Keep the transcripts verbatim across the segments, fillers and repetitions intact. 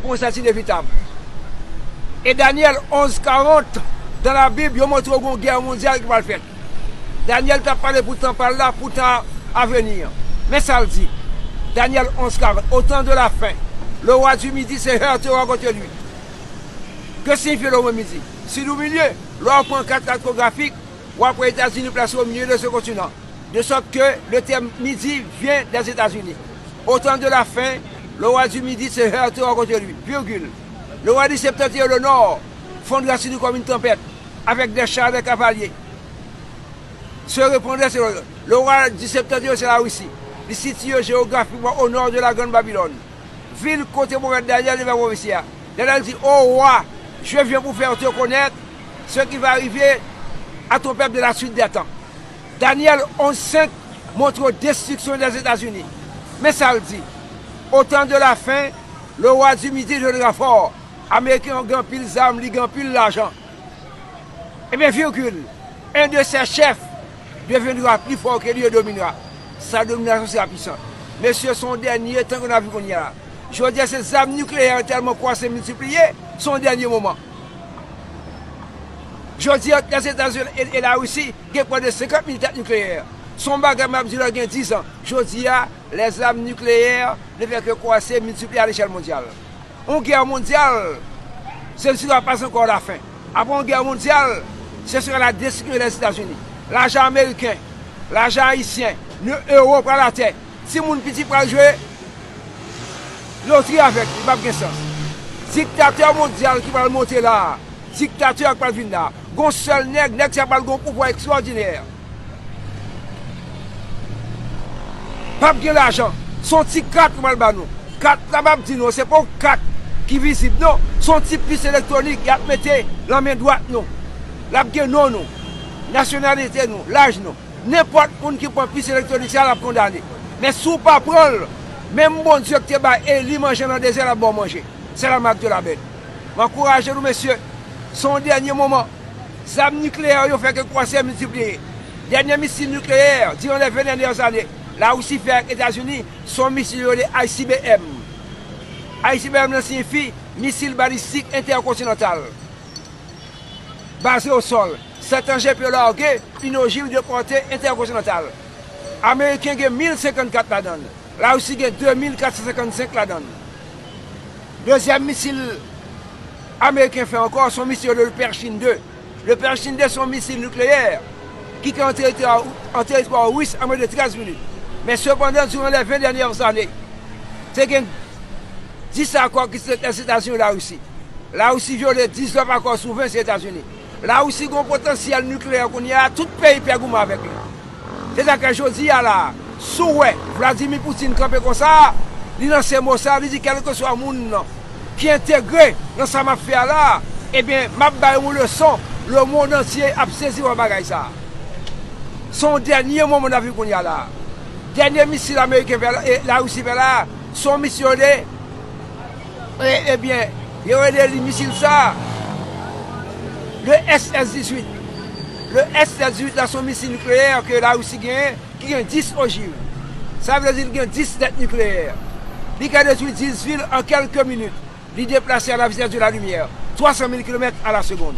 Pou sa, se inevitab. E Danyèl onz karant, dans la Bible, yo montre w gen yon gè mondyal ki pral fèt. Danyèl t ap pale pou tan pa l la, pou tan aveni an. Men sa l di, Danyèl onz karant, au temps de la fin, le roi du Midi se heurtera contre lui. Ke siyifye le midi? Sud ou milye? Lè w pran kat katwografik, w ap wè Etazini plase o milye de se kontinan. De sorte que le terme midi vient des États-Unis. Au temps de la fin, le roi du Midi se heurtera contre lui, virgule. Le roi du Septentrion, le nord, fondra sur lui comme une tempête, avec des chars, des cavaliers. Se reprendra, se le roi du Septentrion, se la Russie. Li sitiye jewografikman o nò de la Grann Babilòn, vil kote pwofèt Danyèl te fè pwofesi a. Danyèl di, O roi, je viens pour faire te connaître ce qui va arriver à ton peuple de la suite des temps. Danyèl onz senk montre w destriksyon Dèzetazini. Men sa l di, Au temps de la fin, le roi du Midi deviendra fort. Ameriken an gen anpil zam, li gen anpil lajan. Ebyen, virgule, un de ses chefs deviendra plus fort que lui et dominera. Sa dominasyon sera puissante. Mesye, se yon dènye tan ke n ap viv kounye a la. Jodi a, se zam nikleyè yo tèlman kwase, miltipliye, se yon dènye moman. Jodi a, Lèzetazini e, e Larisi gen pwès de senkant mil tèt nikleyè. Se yon bagay m ap di la gen diz an. Jodi a, lèzam nikleyè ne fè ke kwase, miltipliye a lechèl mondyal. Yon gè mondyal, ce ne sera pas encore la fin. Apre yon gè mondyal, ce sera la destruction des États-Unis. Lajan ameriken, lajan ayisyen, ewo pral atè. Timoun piti pral jwe lotri avèk li, p ap gen sans. Diktatè mondyal ki pral monte la a, diktatè a k pral vin la a, gon sèl nèg, nèg sa pral gon pouvwa ekstwòdinè. P ap gen lajan. Se yon ti kat yo pral ba nou. Kat la m ap di nou, se pa yon kat ki vizib, non. Se yon ti pis elektwonik y ap mete nan men dwat nou. L ap gen non nou, nasyonalite nou, laj nou. Nenpòt moun ki pran pis elektwonik sa, l ap kondane. Men si w pa pran l, menm Bondye ki te bay Eli manje nan dezè, l ap ba w manje. C'est la marque de la bête. M ankouraje nou, mesye. Se yon dènye moman. Zam nikleyè yo fè ke kwase, miltipliye. Dènye misil nikleyè, durant les vingt dernières années, Larisi fè ak Etazini, se yon misil yo rele I C B M. I C B M nan siyifi misil balistik entèkontinantal. Baze o sòl. Cet engin peut larguer une ogive de portée intercontinentale. Ameriken gen mil senkannkat ladan l. Larisi gen de mil kat san senkannsenk ladan l. Dezyèm misil ameriken fè ankò, se yon misil yo rele Pershing de. Le Pershing de se yon misil nikleyè ki ka antre an teritwa, an teritwa ris an mwens de trèz minit. Men sepandan, durant les vingt dernières années, te gen dis akò ki sot Lèzetazini e Larisi. Larisi vyole diznèf akò sou ven, se Etazini. Larisi gen yon potansyèl nikleyè kounye a, tout peyi pè goumen avèk li. Se sa k fè jodi a la, si w wè Vladimir Putin kanpe konsa, li lanse mo sa, li di kèlkeswa moun ki entegre nan sa m ap fè a la, ebyen, m ap ba yo yon leson, lemonn antye ap sezi wè bagay sa. Se yon dènye moman n ap viv kounye a la. Dènye misil ameriken fè la, e Larisi fè la, se yon misil de E, ebyen, yo rele li misil sa, le S S dizuit. Le S S dizuit la, se yon misil nikleyè ke Larisi genyen, ki gen dis ojiv. Sa vle di li gen dis tèt nikleyè. Li ka detwi dis vil an kèlke minit. Li deplase à la vitesse de la lumière, twa san mil kilomèt a la segonn.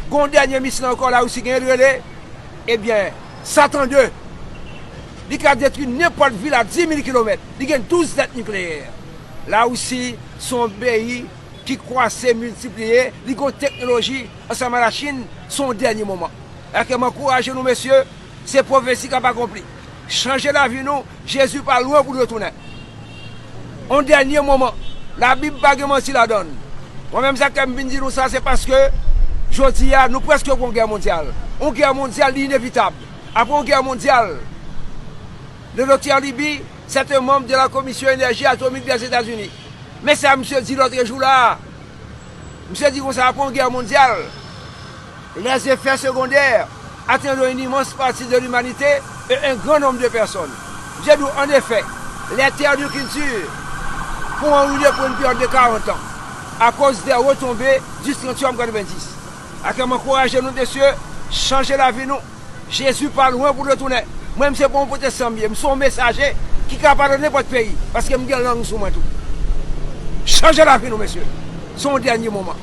Gon dènye misil ankò Larisi genyen, li rele, ebyen, Satan de. Li ka detwi nenpòt vil a dis mil kilomèt. Li gen douz tèt nikleyè. Larisi se yon peyi ki kwase, miltipliye, li gon teknoloji ansanm a Lachin, se yon dènye moman. Èske m ankouraje nou, mesye, se pwofesi k ap akonpli. Chanje lavi nou, Jezi pa lwen pou l retounen. Yon dènye moman, Labib pa gen manti ladan l. Mwen menm sa k fè m vin di nou sa, se paske jodi a, nou prèske gon gè mondyal. Yon gè mondyal, li inevitab. Apre yon gè mondyal, le doktè Libi, c'est un membre de la Commission Énergie Atomique des États-Unis. Men sa misye di lòt jou la a. Misye di konsa, apre yon gè mondyal, les effets secondaires atteindront une immense partie de l'humanité et un grand nombre de personnes. Misye di, en effet, les terres du culture pourront rouler pour une période de quarante ans à cause des retombées du strontium quatre-vingt-dix. Ake m ankouraje nou, mesye, chanje lavi nou. Jezi pa lwen pou retounen. Mwen, m se pa yon pwotestan m ye. M se yon mesaje ki ka pale nenpòt peyi, paske m gen lang sou mwen tou. Chanje lavi nou, mesye. Se yon dènye moman.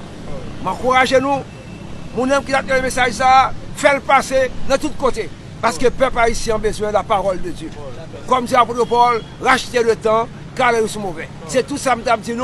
M ankouraje nou, moun nan ki t ap tande mesaj sa a, fè l pase nan tout kote. Paske pèp ayisyen an bezwen la parole de Dieu. Kòm di apot Pòl, rachte le tan, car les jours sont mauvais. Se tout sa m t ap di nou.